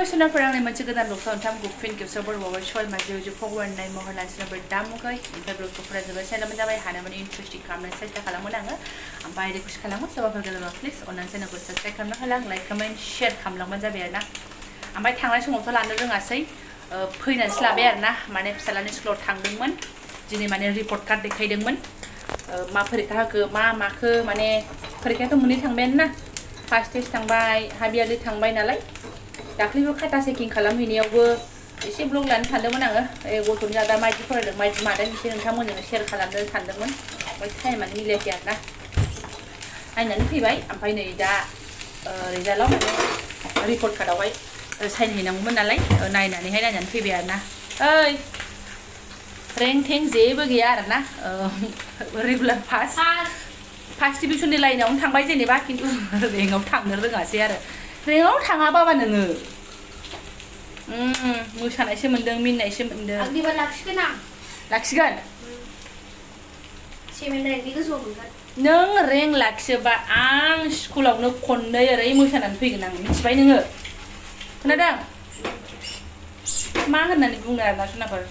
सुनाफोर आंनि मोनसे गोदान ब्लगखौ नोंथांमोनखौ फिन खेबसेयाव बर'बावबाय सय माजे जो फगवाननाय महर लानसिनोबो दामुखै ओमफ्राय ब्लगखौ फरायजोबबाय चेनेलबो जाबाय हानायमानि इन्टारेस्टिं खालामनो सेस्था खालामगोन आङो ओमफ्राय रिकुवेस्ट खालामो सोरबाफोर गोदानबा प्लिज अननानै चेनेलखौ साबस्क्राइब खालामना होलां लाइक कमेन्ट शेयार खालामलांबानो जाबाय आरोना ओमफ्राय थांनाय समावथ' लानो रोङासै फैनानैसो लाबाय आरोना माने फिसालानि स्कुलाव थांदोंमोन दिनै माने रिपर्ट कार्ड देखायदोंमोन मा फरिखा होखो मा माखो माने फरिखायाथ' मोननै थांबायानो ना फार्स्ट टेस्ट थांबाय हाफ यारलि थांबाय नालाय दाख्लैबो खाटा चेकिं खालामहैनायावबो एसे ब्लग लानो सानदोंमोन आङो गथ'नि दा माबायदि फरायदों माबायदि मादों एसे नोंथांमोनजों शेयार खालामनो सानदोंमोन ओमफ्राय टाइमानो मिलायाखै आरोना नायनानै फैबाय ओमफ्राय नै दा रिजाल्टआव माने रिपर्ट कार्डआवहाय साइन हैनांगौमोन नालाय नायनानै फैबाय आरोना ओइ रेंक थेंक जेबो गैया आरोना रेगुलार फार्स्ट डिभिजननि लाइनावनो थांबाय जेनेबा खिन्थु रेंकआव थांनो रोङासै आरो रेंकआव थाङाबाबा नोङो मोसानायसो मोन्दों मिनिनायसो मोन्दों आंनिबा लाखिगोन आं लाखिगोन 7 रेंकनि गोजौआव मोनगोन नों रेंक लाखियोबा आं स्कुलावनो खननै ओरै मोसानानै फैगोन आं मिथिबाय नोङो खोनादों मा होननानै बुंनो आरोना सुनाफोर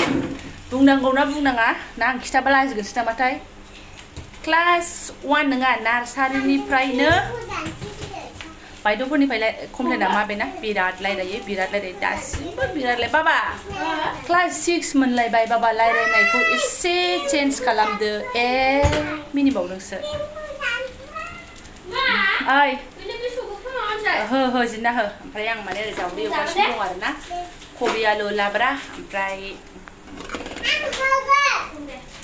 बुंनांगौ ना बुंनाङा ना आं खिथाबा लाजिगोनसो नामाथाय क्लास 1 नङा नार्सारिनिफ्रायनो बायद'फोरनिफ्राय कमप्लेना मा बेना बिराद रायलायो दासिमबो बिराद बाबा क्लास 6 मोनलायबाय बाबा रायलायनायखौ एसे चेन्ज खालामदो मिनिबावदोंसो ओइ हो जिन्ना हो ओमफ्राय आं माने ओरै जावदै एवगासिनो दं आरोना कबि आलु लाब्रा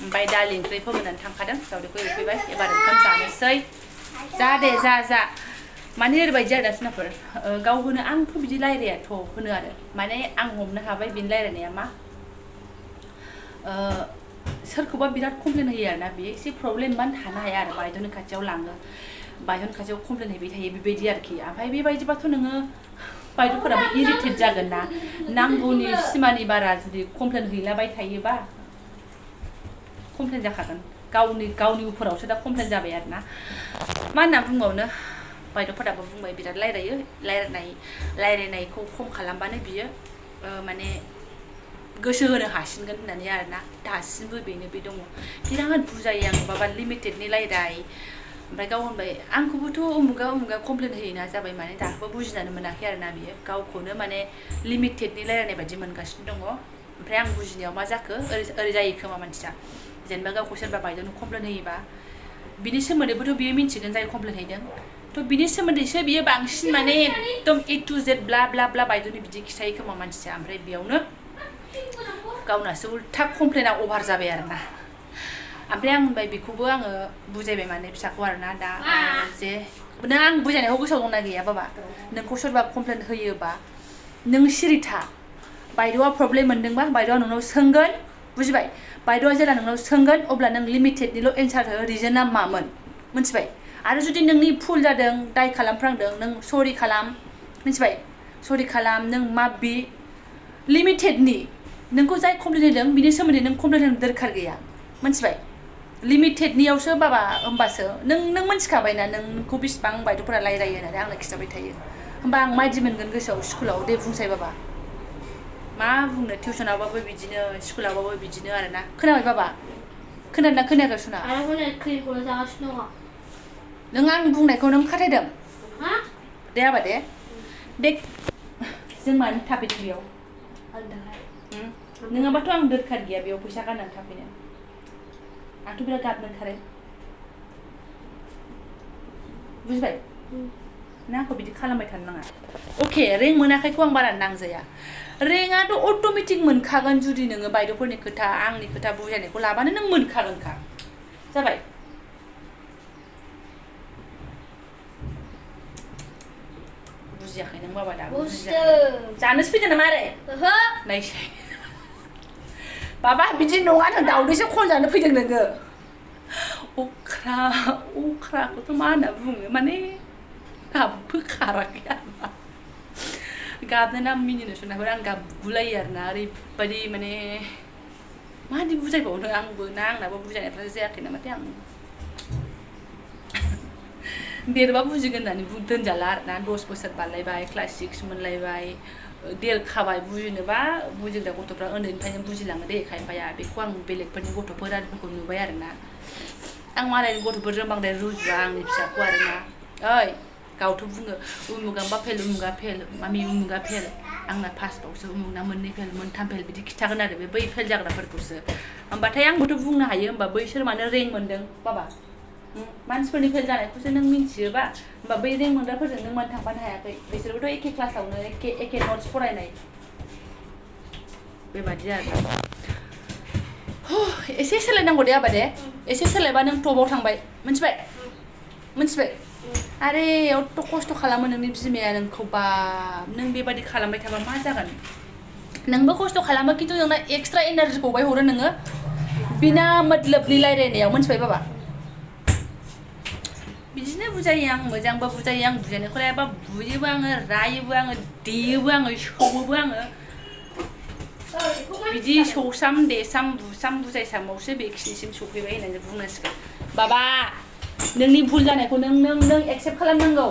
ओमफ्राय दालि ओंख्रि फोमोननानै थांखादों जावदैखौ एवफैबाय एबार ओंखाम जानोसै जा दे जा माने ओरैबायदि आरो सुनाफोर गाव होनो आंथ' बिदि रायलायाथ' होनो आरो माने आं हमनो हाबाय बिनि रायलायनाया मा सोरखौबा बिराद कमप्लेन होयो आरोना बेयो एसे प्रब्लेमबानो थानो हाया आरो बायद'नि खाथियाव लाङो बायद'नि खाथियाव कमप्लेन हैबाय थायो बेबायदि आरोखि ओमफ्राय बेबायदिबाथ' नोङो बायद'फोराबो इरिटेट जागोन ना नांगौनि सिमानि बारा जुदि कमप्लेन हैलाबाय थायोबा कमप्लेन जाखागोन गावनि उपरावसो दा कमप्लेन जाबाय आरोना मा होनना बुंबावनो बायद'फोराबो बुंबाय बिराद रायलायो रायलायनायखौ खम खालामबानो बियो माने गोसो होनो हासिनगोन होननानै आरोना दासिमबो बेनो बे दङ बिराद बुजायो आं बाबा लिमिटेडनि रायलाय ओमफ्राय गाव होनबाय आंखौबोथ' उमुगा कमप्लेन होयोना जाबाय माने दाबो बुजिनानै मोनाखै आरोना बियो गावखौनो माने लिमिटेडनि रायलायनाय बायदि मोनगासिनो दङ ओमफ्राय आं बुजिनायाव मा जाखो ओरै जायो खोमा मानसिया जेनेबा गावखौ सोरबा बायद'नो कमप्लेन होयोबा बिनि सोमोन्दैबोथ' बियो मिन्थिगोन जाय कमप्लेन हैदों थ' बिनि सोमोन्दैसो बियो बांसिन माने एकदम A to Z ब्ला बायद'नि बिदि खिथायो खोमा मानसिया ओमफ्राय बेयावनो गावनासो उल्था कमप्लेना अभार जाबाय आरोना ओमफ्राय आं होनबाय बेखौबो आङो बुजायबाय माने फिसाखौ आरोना दा जे नों आं बुजायनायखौ गोसोआव दंना गैया बाबा नोंखौ सोरबा कमप्लेन होयोबा नों सिरि था बायद'आ प्रब्लेम मोनदोंबा बायद'आ नोंनाव सोंगोन बुजिबाय बायद'आ जेला नोंनाव सोंगोन अब्ला नों लिमिटेडनिल' एन्सार हो रिजोना मामोन मिथिबाय आरो जुदि नोंनि भुल जादों दाय खालामफ्रांदों नों सरि खालाम मिथिबाय सरि खालाम नों मा बे लिमिटेडनि नोंखौ जाय कमप्लेन होदों बिनि सोमोन्दै नों कमप्लेन होनो दरखार गैया मिथिबाय लिमिटेडनियावसो बाबा होमबासो नों मिथिखाबायना नोंखौ बेसिबां बायद'फोरा रायलायो होननानै आंनो खिथाबाय थायो होमबा आं माबायदि मोनगोन गोसोआव स्कुलाव दे बुंसाय बाबा मा बुंनो टिउसनावबाबो बिदिनो स्कुलावबाबो बिदिनो आरोना खोनाबाय बाबा खोनादोंना खोनायाखै सुना नों आं बुंनायखौ नों खाथायदों दे आबा दे जों मानो थाफैदों बेयाव नङाबाथ' आं दरखार गैया बेयाव फैसा गारनानै थाफैनो आंथ' बिराद गाबनो ओंखारो बुजिबाय ना आंखौ बिदि खालामबाय थानो नाङा अके रेंक मोनाखैखौ आं बारा नांजाया रेंकआथ' अट'मेटिक मोनखागोन जुदि नोङो बायद'फोरनि खोथा आंनि खोथा बुजायनायखौ लाबानो नों मोनखागोनखा जाबाय बुजियाखै नों बाबा दाबो जानोसो फैदों नामा आरो नायसै बाबा बिदि नङा नों दावदैसो खनजानो फैदों नोङो अख्राखौथ' मा होनना बुङो माने गाबबो खाराखै आरोना गाबनो ना मिनिनो सुनाफोर आं गाबगुलायो आरोना ओरैबायदि माने मादि बुजायबावनो आंबो ना आंनाबो बुजायनायफ्रा जायाखै नामाथाय आं देरबा बुजिगोन होननानै दोनजाला आरोना 10 बोसोर बारलायबाय क्लास 6 मोनलायबाय देरखाबाय बुजिनोबा बुजिग्रा गथ'फ्रा उन्दैनिफ्रायनो बुजिलाङो दे खायफाया बेखौ आं बेलेगफोरनि गथ'फोर आरिफोरखौ नुबाय आरोना आं मालायनि गथ'फोरजों बांद्राय रुजुआ आंनि फिसाखौ आरोना ओइ गावथ' बुङो उमुगांबा फेल उमुगा फेल मामि उमुगा फेल आंना फार्स्टआवसो उमुगना मोननै फेल मोनथाम फेल बिदि खिथागोन आरो बे बै फेल जाग्राफोरखौसो होमबाथाय आंबोथ' बुंनो हायो होमबा बैसोर मानो रेंक मोन्दों बाबा मानसिफोरनि फेल जानायखौसो नों मिन्थियोबा होमबा बै रेंक मोनग्राफोरजों नों मानो थांफानो हायाखै बिसोरबोथ' एखे क्लासावनो एखे नट्स फरायनाय बेबादि आरो एसे सोलायनांगौ दे आबा दे एसे सोलायबा नों टपाव थांबाय मिन्थिबाय आरे एथ' खस्थ' खालामो नोंनि बिमाया नोंखौ बा नों बेबादि खालामबाय थाबा मा जागोन नोंबो खस्थ' खालामो खिन्थु नोंना एक्सट्रा एनार्जि गबाय हरो नोङो बिना मतलबनि रायलायनायाव मिन्थिबाय बाबा बिदिनो बुजायो आं मोजांबा बुजायो आं बुजायनायखौ लायाबा बुयोबो आङो रायोबो आङो देयोबो आङो सौवोबो आङो बिदि सौसाम देसाम बुसाम बुजायसामावसो बेखिनिसिम सफैबाय होननानै बुंनांसिगोन बाबा नोंनि भुल जानायखौ नों एक्सेप्ट खालामनांगौ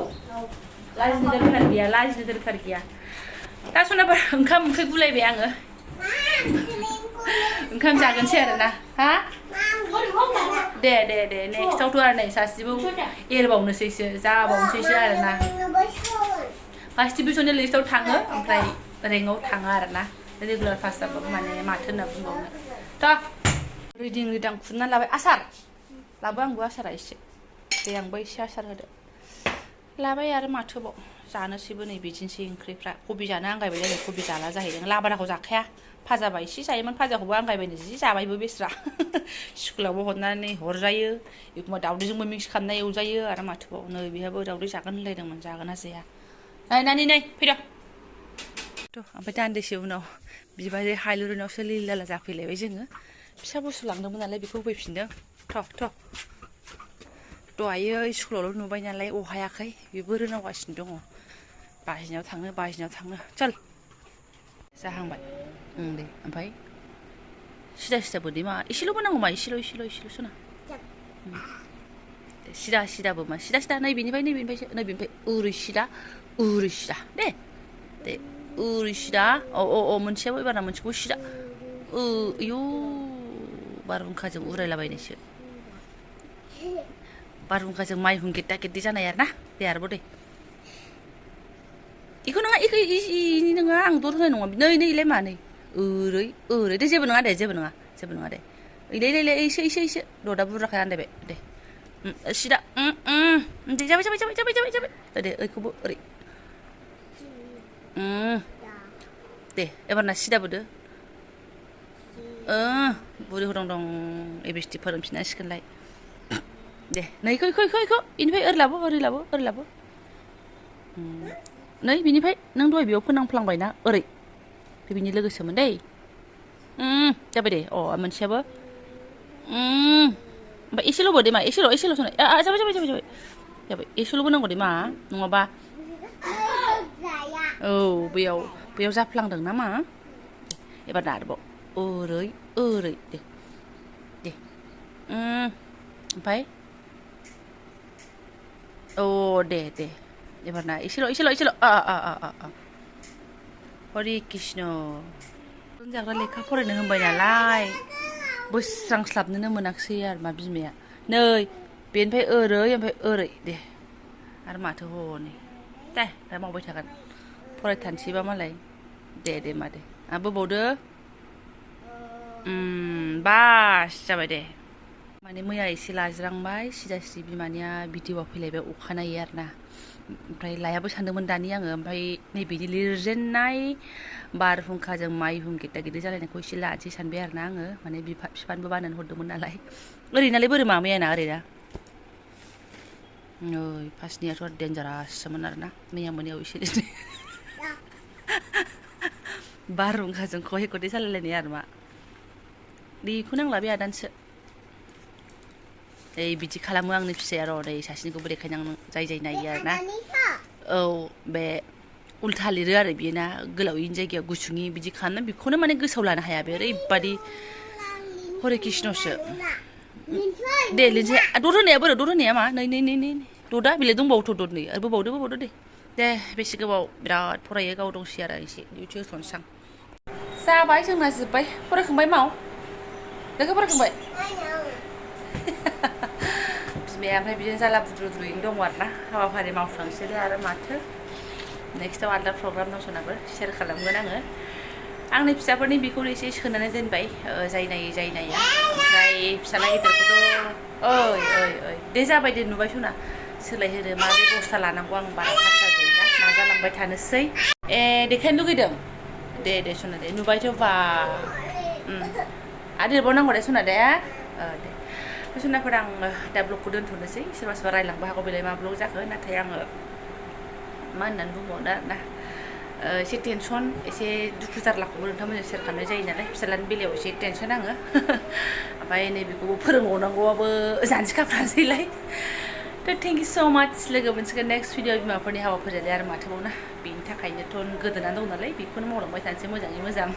लाजिनो दरखार गैया दा सनाबा ओंखाम ओंख्रि बुलायबाय आङो ओंखाम जागोनसै आरोना हा दे नेक्स्टआवथ' आरो नै सासेबो एरबावनोसैसो जाबावनोसैसो आरोना फार्स्ट डिभिजननि लिस्टआव थाङो ओमफ्राय रेंकआव थाङो आरोना रेगुलार पास जाबाबो माने माथो होनना बुंबावनो थ' रिदां खुरना लाबाय आसार लाबो आंबो आसारा एसे दे आंबो एसे आसार होदो लाबाय आरो माथोबाव जानोसैबो नै बिदिनोसै ओंख्रिफ्रा कबि जानो आंगायबाय नै कबि जाला जाहैदों लाब्राखौ जाखाया फाजाबा एसे जायोमोन फाजाखौबो आंगायबायनो जि जाबायबो बेस्रा स्कुलावबो हरनानै हरजायो एखमबा दावदैजोंबो मिक्स खालामना एवजायो आरो माथोबाव नै बेहाबो दावदै जागोन होनलायदोंमोन जागोना जाया नायनानै नै फैद' ओमफ्राय दान्दिसे उनाव बिबाजै हाइलुरिनावसो लिलाला जाफैलायबाय जोङो फिसा बुस्थु लांदोंमोन नालाय बेखौ होफैफिनदों थ' दहायो स्कुलावल' नुबाय नालाय अहायाखै बेबो रोनावगासिनो दङ बाजिनायाव थांनो चल जाहांबाय दे ओमफ्राय सिदा बोदै मा एसेल'बो नांगौ मा एसेल' सना सिदाबो मा सिदा नै बेनिफ्राय ओरै सिदा दे ओरै सिदा अ मोनसेयाबो एबारना मोनसेखौ सिदा आयौ बारहुंखाजों उरायलाबायनायसो बारहुंखाजों माइहुं गेद्दा गेद्दि जानाय आरोना दे आरोबाव दे इखौ नङा इनि नङा आं दर होनाय नङा नैलाय मा नै ओरै दे जेबो नङा दे इलाय एसे ददा बुरजाखाय आन्दायबाय दे सिदा दे जाबाय दे ओइखौबो ओरै दे एबारना सिदाबो दो बुरि हरं दं एबिसिटि फोरोंफिननांसिगोनलाय दे नै इखौ इनिफ्राय ओरै लाबो नै बिनिफ्राय नों दहाय बेयाव फोनांफ्लांबायना ओरै बिनि लोगोसोमोन दै जाबाय दे अ मोनसेयाबो ओमफ्राय एसेल'बो दे मा एसेल' सनाय जाबाय एसेल'बो नांगौ दे मा नङाबा औ बैयाव जाफ्लांदों ना मा एबार आरोबाव ओरै दे ओमफ्राय औ दे एबारना एसेल' हरि कृष्ण जाग्रा लेखा फरायनो होनबाय नालाय बोस्रांस्लाबनोनो मोनाखिसै आरो मा बिमाया नै बेनिफ्राय ओरै दे आरो माथो हनै दे दा मावबाय थागोन फरायथानसैबा मालाय दे मा दे आरो बोबावदो बास जाबाय दे माने मैया एसे लाज्रांबाय सिदा बिमानिया भिडिअ'आव फैलायबाय अखानायै आरोना ओमफ्राय लायाबो सानदोंमोन दानि आङो ओमफ्राय नैबेनि लिरजेननाय बारहुंखाजों माइहुं गेद्दा गेद्दि जालायनायखौ एसे लानोसै सानबाय आरोना आङो माने बिफानोबो बानायनानै हरदोंमोन नालाय ओरैनालाय बोरै मामायाना ओरैना ओइ फार्स्टनियाथ' डेन्जाराससोमोन आरोना मैया मोनायाव एसे बारहुंखाजों खहे खथे जालायलायनाय आरो मा बेखौ नांला बे आदानसो ओइ बिदि खालामो आंनि फिसाया र' नै सासेनिखौबो देखायनो आं जाय नायो आरोना औ बे उल्था लिरो आरो बियो ना गोलावैनि जायगायाव गुसुङै बिदि खालामना बेखौनो माने गोसोआव लानो हाया बे ओरैबादि हरे कृष्णसो दे लिरसै दद होनाया मा नै ददा बेलाय दंबावोथ' दद नै आरो बोबावदो दे दे बेसे गोबाव बिराद फरायो गाव दंसै आरो एसे डिउटि होसनसां जाबाय जोंना जोब्बाय फरायखांबाय माव लेखा फरायखांबाय बिमाया ओमफ्राय बिदिनो जाला बुद्रु बुद्रुयैनो दङ आरो ना हाबाफारि मावस्रांसै आरो माथो नेक्स्टआव आलदा प्रग्राम दंसोनाबो शेयार खालामगोन आङो आंनि फिसाफोरनि बेखौ एसे सोनानै दोनबाय जाय नाया ओमफ्राय फिसाला गिदिरखौथ' ओइ दे जाबाय दे नुबाय सना सोलायहोनो मा बेबस्था लानांगौ आं बारा फात्ता गैला नाजालांबाय थानोसै देखायनो लुगैदों दे सना दे नुबायथ' बा आरो लिरबावनांगौ दे सना दे दे सनाफोर आं दा ब्लगखौ दोनथ'नोसै सोरबा सोरबा रायलांबो हागौ बेलाय मा ब्लग जाखो नाथाय आङो मा होननानै बुंबावनो आरोना एसे टेनसन एसे दुखु जारलाखौबो नोंथांमोनजों शेयार खालामनाय जायो नालाय फिसालानि बेलायाव एसे टेनसन आङो ओमफ्राय नैबेखौबो फोरोंबावनांगौआबो जानजि खाफ्रासैलाय थ' थेंक इउ स' माच लोगो मोनसिगोन नेक्स्ट भिडिअ बिमाफोरनि हाबाफारियालाय आरो माथोबावना बेनि थाखायनोथ' गोदोनानै दं नालाय बेखौनो मावलांबाय थानोसै मोजाङै मोजां